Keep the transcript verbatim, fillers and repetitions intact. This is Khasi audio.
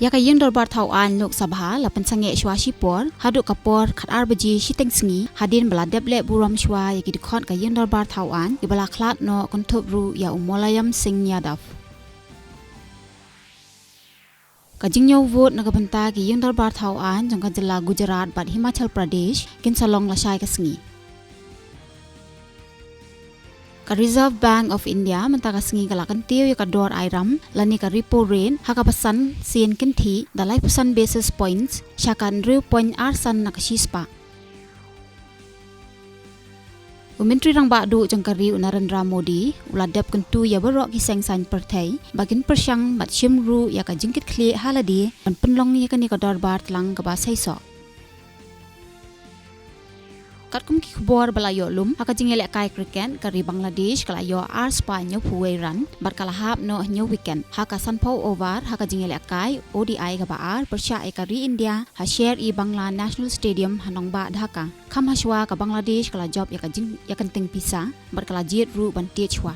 Ïa ka ïing dorbar thaw aiñ Lok Sabha la pynsangeh shwa shipor haduh ka por khatar baje shiteng sngi, hadien ba la dep leh burom shwa ïa ki dkhot ka ïing dorbar thaw aiñ kiba la khlad noh kynthup ruh ïa u Mulayam Singh Yadav. Ka jingñiew vote na ka bynta ki ïing dorbar thaw aiñ jong ka jylla Gujarat bad Himachal Pradesh kin sa long lashai ka sngi. Ka Reserve Bank of India mynta ka sngi ka la kyntiew ïa ka dor airam lane ka repo rate ha kaba san sien kynthih da laiphew san basis points sha ka hynriew point ar san na ka shispah. U Myntri Rangbah Duh jong ka ri u Narendra Modi u la dep kyntu ïa baroh ki seng saiñ pyrthei ba kin pyrshang bad shim ruh ïa ka jingkitkhlieh ha lade ban pynlong ïa kane ka dorbar tlang kaba seisoh. Katkum ki khubor ba la ïoh lum, ha ka jingïalehkai cricket ka ri Bangladesh ka la ïoh ar spah hynñiewphew wei run bad ka la hap noh hynñiew wicket ha ka sanphew over ha ka jingïalehkai O D I kaba ar pyrshah ïa ka ri India ha Sher-e-Bangla National Stadium ha nongbah Dhaka. Kham hashwa ka Bangladesh ka la jop ïa ka jing ïa ka kynting pisa bad ka la jied ruh ban tied shwa.